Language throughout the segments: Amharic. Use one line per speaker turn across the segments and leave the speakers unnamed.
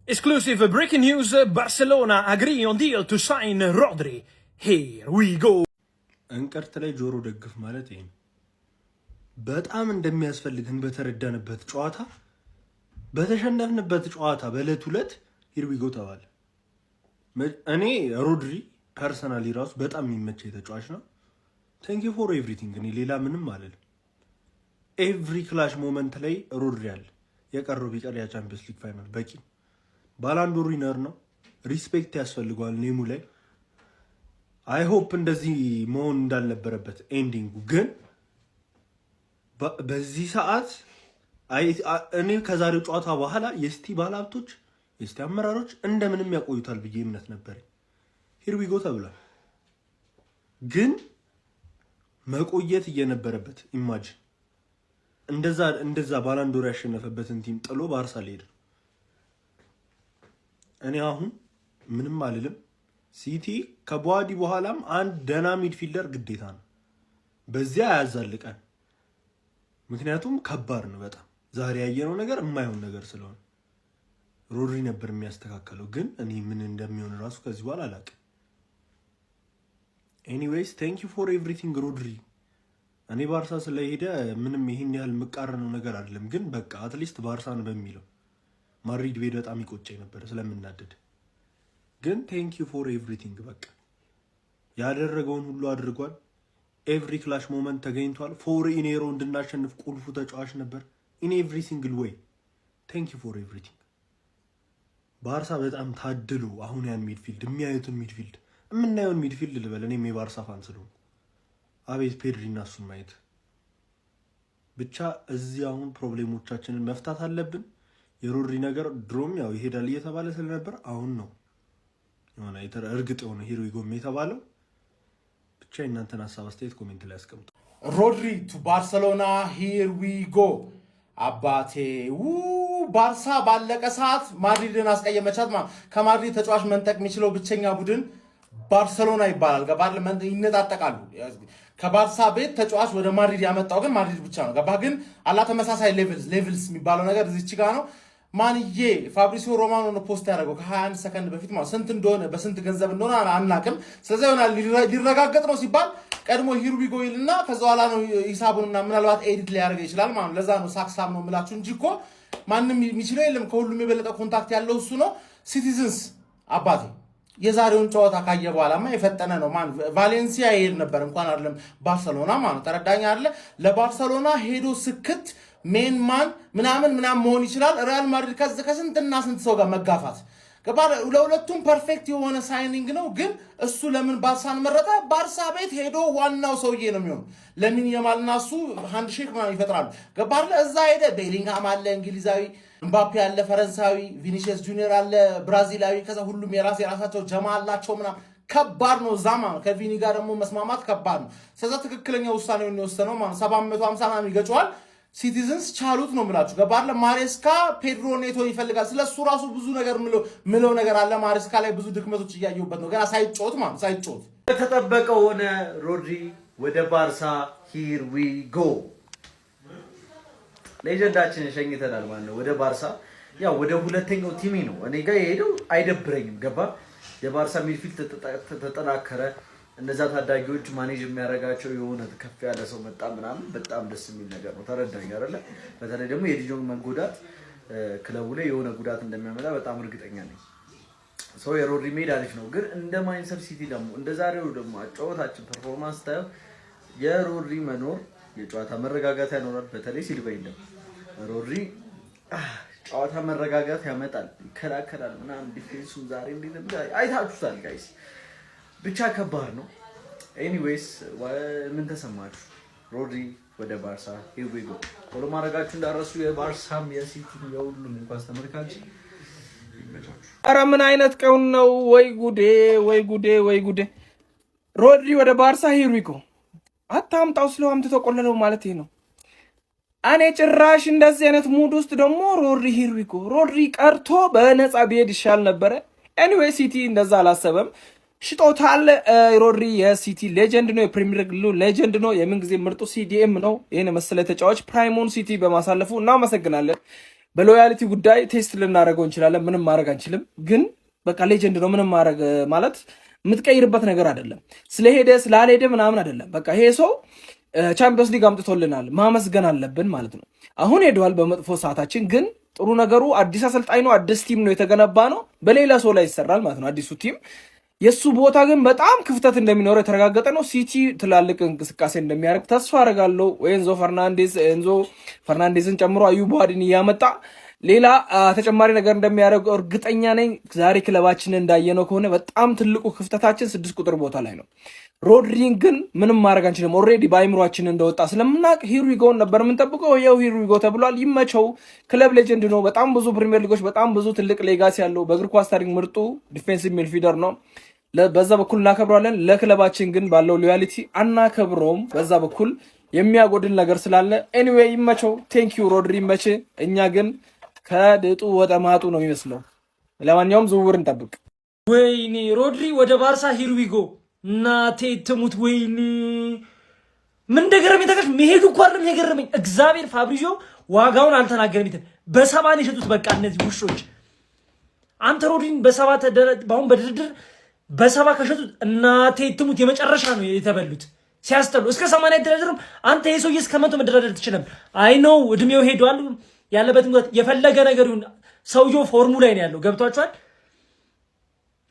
Exclusive breaking news: Barcelona agree on deal to sign Rodri. Here we go.
እንቅርት ላይ ጆሮ ደግፍ ማለት ይሄ ነው። በጣም እንደሚያስፈልግን በተረዳንበት ጨዋታ፣ በተሸነፍንበት ጨዋታ በዕለት ሁለት here we go ተባለ። እኔ ሮድሪ personally ራሱ በጣም የሚመቸኝ ተጫዋች ነው። Thank you for everything። እኔ ሌላ ምንም አልልም። Every clutch moment ላይ ሮድሪ አለ። የቀረው ቢቀር ያ Champions League final በቂ ነው። ባላንዶር winner ነው። Respect ያስፈልገዋል name ኡ ላይ። I hope እንደዚህ መሆን እንዳልነበረበት ending ኡ፣ ግን በዚህ ሰዓት እኔ ከዛሬው ጨዋታ በኋላ የሲቲ ባለሀብቶች፣ የሲቲ አመራሮች እንደምንም ያቆዩታል ብዬ እምነት ነበረኝ። Here we go ተብሏል። ግን መቆየት እየነበረበት imagine እንደዛ እንደዛ ባላንዶር ያሸነፈበትን team ጥሎ ባርሳ ሊሄድ ነው። እኔ አሁን ምንም አልልም። ሲቲ ከቧዲ በኋላም አንድ ደህና midfielder ግዴታ ነው። በዚያ አያዛልቀን። ምክንያቱም ከባድ ነው በጣም፣ ዛሬ ያየነው ነገር የማይሆን ነገር ስለሆነ። ሮድሪ ነበር የሚያስተካከለው፣ ግን እኔ ምን እንደሚሆን እራሱ ከዚህ በኋላ አላውቅም። Anyways, thank you for everything ሮድሪ። እኔ ባርሳ ስለሄደ ምንም ይሄን ያህል የምቃረነው ነገር አይደለም፣ ግን በቃ at least ባርሳን በሚለው፣ ማድሪድ ቤድ በጣም ይቆጨኝ ነበር ስለምናደድ። ግን thank you for everything። በቃ ያደረገውን ሁሉ አድርጓል። Every clutch moment ተገኝቷል። Four in a row እንድናሸንፍ ቁልፉ ተጫዋች ነበር። In every single way, thank you for everything። ባርሳ በጣም ታድሎ አሁን ያን midfield የሚያዩትን midfield፣ የምናየውን midfield ልበል፣ እኔም የባርሳ fan ስለሆንኩ፣ አቤት ፔድሪ እና እሱን ማየት ብቻ። እዚህ አሁን problem ኦቻችንን መፍታት አለብን። የሮድሪ ነገር ድሮም ያው ይሄዳል እየተባለ ስለነበር አሁን ነው የሆነ እርግጥ የሆነ here we go ም የተባለው። ብቻ የእናንተን ሀሳብ አስተያየት comment ላይ አስቀምጡ።
ሮድሪ to Barcelona, here we go። አባቴ ው ባርሳ ባለቀ ሰዓት ማድሪድን አስቀየመቻት። ከማድሪድ ተጫዋች መንጠቅ የሚችለው ብቸኛ ቡድን ባርሰሎና ይባላል። ገባ? ይነጣጠቃሉ። ከባርሳ ቤት ተጫዋች ወደ ማድሪድ ያመጣው ግን ማድሪድ ብቻ ነው። ገባ? ግን አላ ተመሳሳይ levels የሚባለው ነገር እዚች ጋ ነው። ማንዬ ፋብሪሲዮ ሮማኖ ነው post ያደረገው ከ21 ሰከንድ በፊት ማለት፣ ስንት እንደሆነ በስንት ገንዘብ እንደሆነ አናቅም። ስለዚ ይሆናል ሊረጋገጥ ነው ሲባል ቀድሞ here we go ይልና ከዛ በኋላ ነው ሂሳቡንና ምናልባት edit ሊያደርገ ይችላል ማለት ነው። ለዛ ነው ሳክሳም ነው የምላችሁ እንጂ እኮ ማንም የሚችለው የለም። ከሁሉም የበለጠ contact ያለው እሱ ነው። Citizens አባቴ የዛሬውን ጨዋታ ካየ በኋላማ የፈጠነ ነው። ማን ቫሌንሲያ ይሄድ ነበር እንኳን አይደለም ባርሰሎና ማለት፣ ተረዳኝ አይደለ? ለባርሰሎና ሄዶ ስክት main man ምናምን ምናምን መሆን ይችላል። ሪያል ማድሪድ ከስንትና ስንት ሰው ጋር መጋፋት ገባ። ለሁለቱም perfect የሆነ signing ነው። ግን እሱ ለምን ባርሳን መረጠ? ባርሳ ቤት ሄዶ ዋናው ሰውዬ ነው የሚሆኑ። ለሚን ያማልና እሱ handshake ምናምን ይፈጥራሉ። ገባ አይደለ? እዛ ሄደ። ቤሊንግሃም አለ እንግሊዛዊ፣ እምባፔ አለ ፈረንሳዊ፣ ቪኒሲየስ ጁኒየር አለ ብራዚላዊ። ከዛ ሁሉም የራስ የራሳቸው ጀማ አላቸው ምናምን፣ ከባድ ነው። እዛ ማለት ከቪኒ ጋር ደግሞ መስማማት ከባድ ነው። ስለዛ ትክክለኛ ውሳኔውን የወሰነው ማለት 750 ምናምን ይገጨዋል። Citizens ቻሉት ነው የምላችሁ። ገባ አይደለ? ማሬስካ ፔድሮ ኔቶ ይፈልጋል። ስለ እሱ ራሱ ብዙ ነገር ምለው ነገር አለ። ማሬስካ ላይ ብዙ ድክመቶች እያየሁበት ነው። ገና ሳይጮት ማለት ሳይጮት
የተጠበቀው ሆነ። ሮድሪ ወደ ባርሳ፣ here we go። Legend ኣችንን ሸኝተናል ማለት ነው። ወደ ባርሳ፣ ያው ወደ ሁለተኛው team ኤ ነው እኔ ጋር የሄደው፣ አይደብረኝም። ገባ? የባርሳ midfield ተጠናከረ። እነዛ ታዳጊዎች manage የሚያደርጋቸው የሆነ ከፍ ያለ ሰው መጣ ምናምን፣ በጣም ደስ የሚል ነገር ነው። ተረዳኝ አይደለ? በተለይ ደግሞ የዲጆንግ መጎዳት ክለቡ ላይ የሆነ ጉዳት እንደሚያመጣ በጣም እርግጠኛ ነኝ። So የሮድሪ መሄድ አሪፍ ነው፣ ግን እንደ ማንቸስተር ሲቲ ደግሞ እንደ ዛሬው ደግሞ አጨዋወታችን performance ታየው የሮድሪ መኖር የጨዋታ መረጋጋት ያኖራል። በተለይ ሲልቫ የለም፣ ሮድሪ ጨዋታ መረጋጋት ያመጣል፣ ይከላከላል ምናምን። Defense ኡን ዛሬ እንዴት አይታችሁታል guys። ብቻ ከባድ ነው። Anyways, ምን ተሰማችሁ? ሮድሪ ወደ ባርሳ፣ here we go። Follow ማድረጋችሁ እንዳረሱ የባርሳም የሲቲ የሁሉም ኳስ ተመልካች።
ኧረ ምን አይነት ቀውን ነው? ወይ ጉዴ፣ ወይ ጉዴ፣ ወይ ጉዴ! ሮድሪ ወደ ባርሳ፣ here we go። አታምጣው ስለው አምጥቶ ቆለለው ማለት ይሄ ነው። እኔ ጭራሽ እንደዚህ አይነት mood ውስጥ ደግሞ ሮድሪ here we go። ሮድሪ ቀርቶ በነፃ ቢሄድ ይሻል ነበረ። Anyway, ሲቲ እንደዛ አላሰበም። ሽጦታል። ሮድሪ የሲቲ legend ነው፣ የፕሪሚየር ሊግ legend ነው፣ የምን ጊዜ ምርጡ CDM ነው። ይህን የመሰለ ተጫዋች prime ኡን ሲቲ በማሳለፉ እናመሰግናለን። በ loyalty ጉዳይ test ልናደርገው እንችላለን። ምንም ማድረግ አንችልም። ግን በቃ legend ነው። ምንም ማድረግ ማለት የምትቀይርበት ነገር አይደለም። ስለሄደ ስላልሄደ ምናምን አይደለም። በቃ ይሄ ሰው ቻምፒዮንስ ሊግ አምጥቶልናል፣ ማመስገን አለብን ማለት ነው። አሁን ሄደዋል በመጥፎ ሰዓታችን። ግን ጥሩ ነገሩ አዲስ አሰልጣኝ ነው፣ አዲስ team ነው የተገነባ ነው። በሌላ ሰው ላይ ይሰራል ማለት ነው አዲሱ team። የእሱ ቦታ ግን በጣም ክፍተት እንደሚኖረው የተረጋገጠ ነው። ሲቲ ትላልቅ እንቅስቃሴ እንደሚያደርግ ተስፋ አደርጋለሁ። ኤንዞ ፈርናንዴዝን ጨምሮ አዩብ ቦዋዲን እያመጣ ሌላ ተጨማሪ ነገር እንደሚያደርግ እርግጠኛ ነኝ። ዛሬ ክለባችንን እንዳየነው ከሆነ በጣም ትልቁ ክፍተታችን 6 ቁጥር ቦታ ላይ ነው። ሮድሪን ግን ምንም ማድረግ አንችልም። Already በአይምሯችን እንደወጣ ስለምናውቅ here we go ን ነበር የምንጠብቀው። ይኸው here we go ተብሏል። ይመቸው። ክለብ legend ነው። በጣም ብዙ ፕሪሚየር ሊጎች፣ በጣም ብዙ ትልቅ legacy ያለው፣ በእግር ኳስ ታሪክ ምርጡ defensive midfielder ነው። በዛ በኩል እናከብረዋለን። ለክለባችን ግን ባለው loyalty አናከብረውም። በዛ በኩል የሚያጎድል ነገር ስላለ anyway ይመቸው። Thank you ሮድሪ፣ ይመች። እኛ ግን ከድጡ ወደ ማጡ ነው የሚመስለው። ለማንኛውም ዝውውር እንጠብቅ።
ወይኔ ሮድሪ ወደ ባርሳ፣ here we go፣ እናቴ ትሙት። ወይኔ ምን እንደገረመኝ ታውቃለህ? መሄዱ እኮ አይደለም የገረመኝ። እግዚአብሔር ፋብሪዚዮ ዋጋውን አልተናገረም። ይትን በ70 ነው የሸጡት። በቃ እነዚህ ውሾች። አንተ ሮድሪን በ70 በአሁን በድርድር በ70 ከሸጡት እናቴ ትሙት የመጨረሻ ነው የተበሉት። ሲያስጠሉ። እስከ 80 አይደራደሩም። አንተ ይህ ሰውዬ እስከ 100 መደራደር ትችላል። I know እድሜው ሄዷል። ያለበት የፈለገ ነገር ይሁን ሰውየው form ኡ ላይ ነው ያለው። ገብቷችኋል?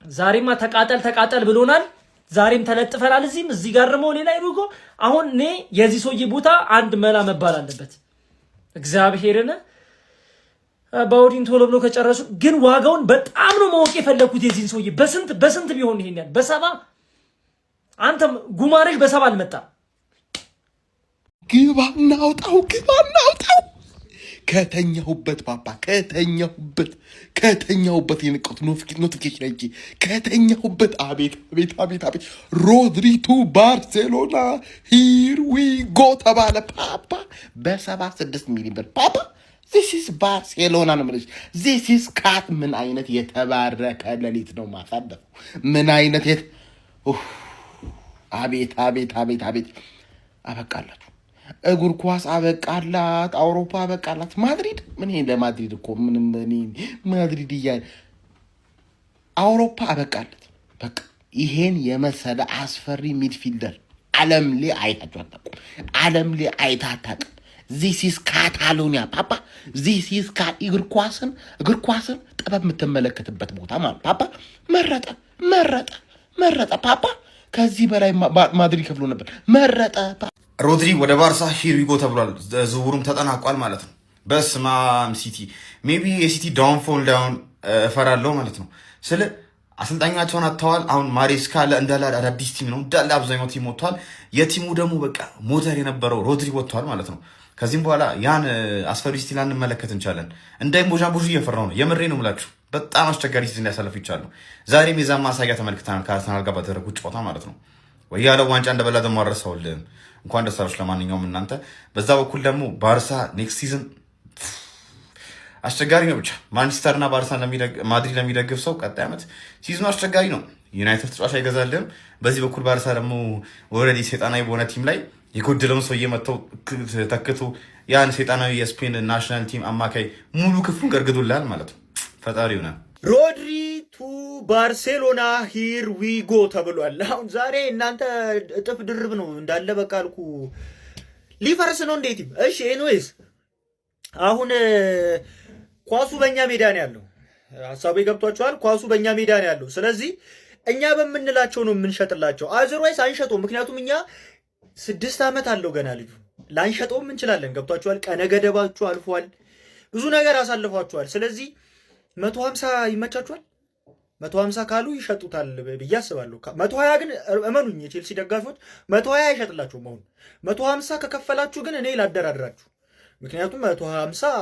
ዛሬማ ተቃጠል ተቃጠል ብሎናል። ዛሬም ተለጥፈናል። እዚህም እዚህ ጋር ደግሞ ሌላ here we go። አሁን እኔ የዚህ ሰውዬ ቦታ አንድ መላ መባል አለበት። እግዚአብሔርን ቦዋዲን ቶሎ ብሎ ከጨረሱ ግን ዋጋውን በጣም ነው ማወቅ የፈለግኩት የዚህን ሰውዬ። በስንት በስንት ቢሆን ይሄን ያህል? በ70? አንተም ጉማሬሽ በ70 አልመጣም።
ግባ እናውጣው፣ ግባ እናውጣው። ከተኛሁበት ፓፓ፣ ከተኛሁበት ከተኛሁበት የነቃሁት notification አይቼ ከተኛሁበት። አቤት አቤት አቤት አቤት! ሮድሪ to ባርሴሎና፣ here we go ተባለ ፓፓ፣ በ76 ሚሊዮን ብር ፓፓ። This is ባርሴሎና ነው የምልሽ። This is ካት። ምን አይነት የተባረከ ሌሊት ነው ማሳለፈው! ምን አይነት የት አቤት አቤት አቤት አቤት! አበቃላችሁ። እግር ኳስ አበቃላት። አውሮፓ አበቃላት። ማድሪድ ምን ይሄ ለማድሪድ እኮ ምንም እኔ ማድሪድ እያለ አውሮፓ አበቃለት። በቃ ይሄን የመሰለ አስፈሪ midfielder ዓለም ላይ አይታችሁ አታውቁም። ዓለም ላይ አይታ አታውቅም። This is ካታሎኒያ ፓፓ። This is እግር ኳስን ጥበብ የምትመለከትበት ቦታ ማለት ፓፓ። መረጠ መረጠ መረጠ ፓፓ። ከዚህ በላይ ማድሪድ ከፍሎ ነበር። መረጠ።
ሮድሪ ወደ ባርሳ here we go ተብሏል። ዝውውሩም ተጠናቋል ማለት ነው። በስማም ሲቲ፣ maybe የሲቲ downfall down እፈራለሁ ማለት ነው። ስለ አሰልጣኛቸውን አጥተዋል። አሁን ማሬስካ እንዳለ አዳዲስ team ነው፣ እንዳለ አብዛኛው team ወጥቷል። የ team ኡ ደግሞ በቃ ሞተር የነበረው ሮድሪ ወጥቷል ማለት ነው። ከዚህም በኋላ ያን አስፈሪ ሲቲ ላንመለከት እንችላለን። እንዳይንቦዣቦዥ እየፈራው ነው። የምሬ ነው የምላችሁ። በጣም አስቸጋሪ season ሊያሳልፉ ይችላሉ። ዛሬም የዛን ማሳያ ተመልክተናል ከአርሰናል ጋር ባደረጉት ጨዋታ ማለት ነው። ወይ ያለው ዋንጫ እንደበላ ደግሞ አልረሳሁልህም። እንኳን ደስ አላችሁ። ለማንኛውም እናንተ በዛ በኩል ደግሞ ባርሳ next season አስቸጋሪ ነው። ብቻ ማንቸስተር እና ባርሳ ማድሪድ ለሚደግፍ ሰው ቀጣይ ዓመት season ኡ አስቸጋሪ ነው። ዩናይትድ ተጫዋች አይገዛልህም። በዚህ በኩል ባርሳ ደግሞ already ሰይጣናዊ በሆነ team ላይ የጎደለውን ሰውዬ መጥተው ተክቶ ያን ሰይጣናዊ የስፔን national team አማካይ ሙሉ ክፍሉን ገርግዶልሃል ማለት ነው። ፈጣሪ ይሆናል።
ሮድሪ to ባርሴሎና፣ here we go ተብሏል። አሁን ዛሬ እናንተ እጥፍ ድርብ ነው እንዳለ፣ በቃ አልኩ፣ ሊፈርስ ነው እንዴ team። እሺ anyways አሁን ኳሱ በእኛ ሜዳ ነው ያለው። ሀሳቡ ገብቷችኋል? ኳሱ በእኛ ሜዳ ነው ያለው። ስለዚህ እኛ በምንላቸው ነው የምንሸጥላቸው። Otherwise አንሸጠውም። ምክንያቱም እኛ 6 ዓመት አለው ገና ልጁ፣ ላንሸጠውም እንችላለን። ገብቷችኋል? ቀነ ገደባችሁ አልፏል። ብዙ ነገር አሳልፏችኋል። ስለዚህ 150 ይመቻችኋል። 150 ካሉ ይሸጡታል ብዬ አስባለሁ። 120 ግን እመኑኝ የቼልሲ ደጋፊዎች 120 አይሸጥላችሁም። አሁን 150 ከከፈላችሁ ግን እኔ ላደራድራችሁ። ምክንያቱም 150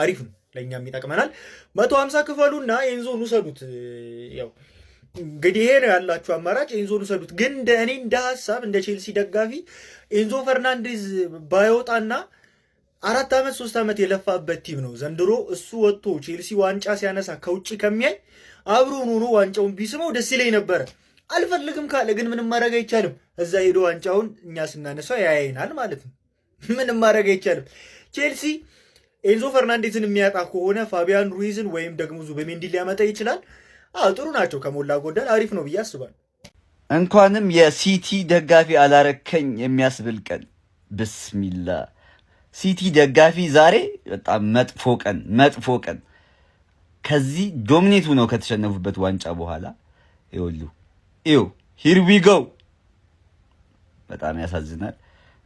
አሪፍ ነው፣ ለእኛም ይጠቅመናል። 150 ክፈሉና ኤንዞን ውሰዱት። ያው እንግዲህ ይሄ ነው ያላችሁ አማራጭ፣ ኤንዞን ውሰዱት። ግን እንደ እኔ እንደ ሀሳብ እንደ ቼልሲ ደጋፊ ኤንዞ ፈርናንዴዝ ባይወጣና 4 ዓመት 3 ዓመት የለፋበት team ነው። ዘንድሮ እሱ ወጥቶ ቼልሲ ዋንጫ ሲያነሳ ከውጭ ከሚያይ አብሮን ሆኖ ዋንጫውን ቢስመው ደስ ይለኝ ነበረ። አልፈልግም ካለ ግን ምንም ማድረግ አይቻልም። እዛ ሄዶ ዋንጫውን እኛ ስናነሳው ያያይናል ማለት ነው። ምንም ማድረግ አይቻልም። ቼልሲ ኤንዞ ፈርናንዴዝን የሚያጣ ከሆነ ፋቢያን ሩይዝን ወይም ደግሞ ዙበሜንዲ ሊያመጣ ይችላል። አዎ፣ ጥሩ ናቸው። ከሞላ ጎደል አሪፍ ነው ብዬ አስባለሁ።
እንኳንም የሲቲ ደጋፊ አላረከኝ የሚያስብል ቀን። ብስሚላ፣ ሲቲ ደጋፊ ዛሬ በጣም መጥፎ ቀን፣ መጥፎ ቀን። ከዚህ dominate ሆነው ከተሸነፉበት ዋንጫ በኋላ ይኸውልህ ይኸው here we go። በጣም ያሳዝናል።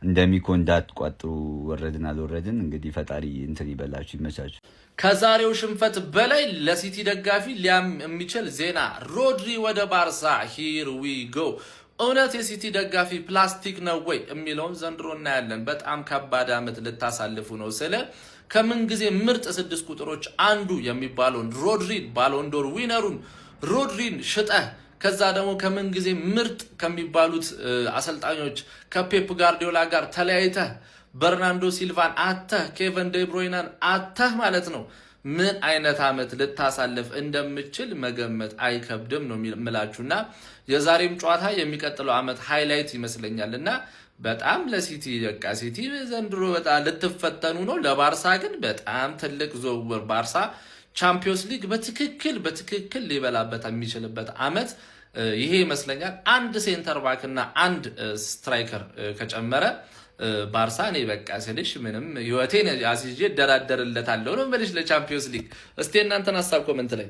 እንደሚኮ እንዳትቋጥሩ። ወረድን አልወረድን እንግዲህ ፈጣሪ እንትን ይበላችሁ፣ ይመቻችሁ።
ከዛሬው ሽንፈት በላይ ለሲቲ ደጋፊ ሊያም የሚችል ዜና፣ ሮድሪ ወደ ባርሳ here we go። እውነት የሲቲ ደጋፊ ፕላስቲክ ነው ወይ የሚለውን ዘንድሮ እናያለን። በጣም ከባድ ዓመት ልታሳልፉ ነው። ስለ ከምን ጊዜ ምርጥ ስድስት ቁጥሮች አንዱ የሚባለውን ሮድሪን፣ ባሎንዶር winner ኡን ሮድሪን ሽጠህ፣ ከዛ ደግሞ ከምን ጊዜ ምርጥ ከሚባሉት አሰልጣኞች ከፔፕ ጋርዲዮላ ጋር ተለያይተህ፣ በርናንዶ ሲልቫን አተህ፣ ኬቨን ዴብሮይናን አተህ ማለት ነው፣ ምን አይነት ዓመት ልታሳልፍ እንደምችል መገመት አይከብድም ነው የምላችሁ። እና የዛሬም ጨዋታ የሚቀጥለው ዓመት highlight ይመስለኛል። እና በጣም ለሲቲ፣ በቃ ሲቲ ዘንድሮ በጣም ልትፈተኑ ነው። ለባርሳ ግን በጣም ትልቅ ዝውውር፣ ባርሳ ቻምፒዮንስ ሊግ በትክክል በትክክል ሊበላበት የሚችልበት ዓመት ይሄ ይመስለኛል። አንድ center back እና አንድ striker ከጨመረ ባርሳ እኔ በቃ ስልሽ ምንም ህይወቴን አስይዤ እደራደርለታለሁ ነው የምልሽ ለቻምፒዮንስ ሊግ። እስቲ እናንተን ሀሳብ comment ላይ።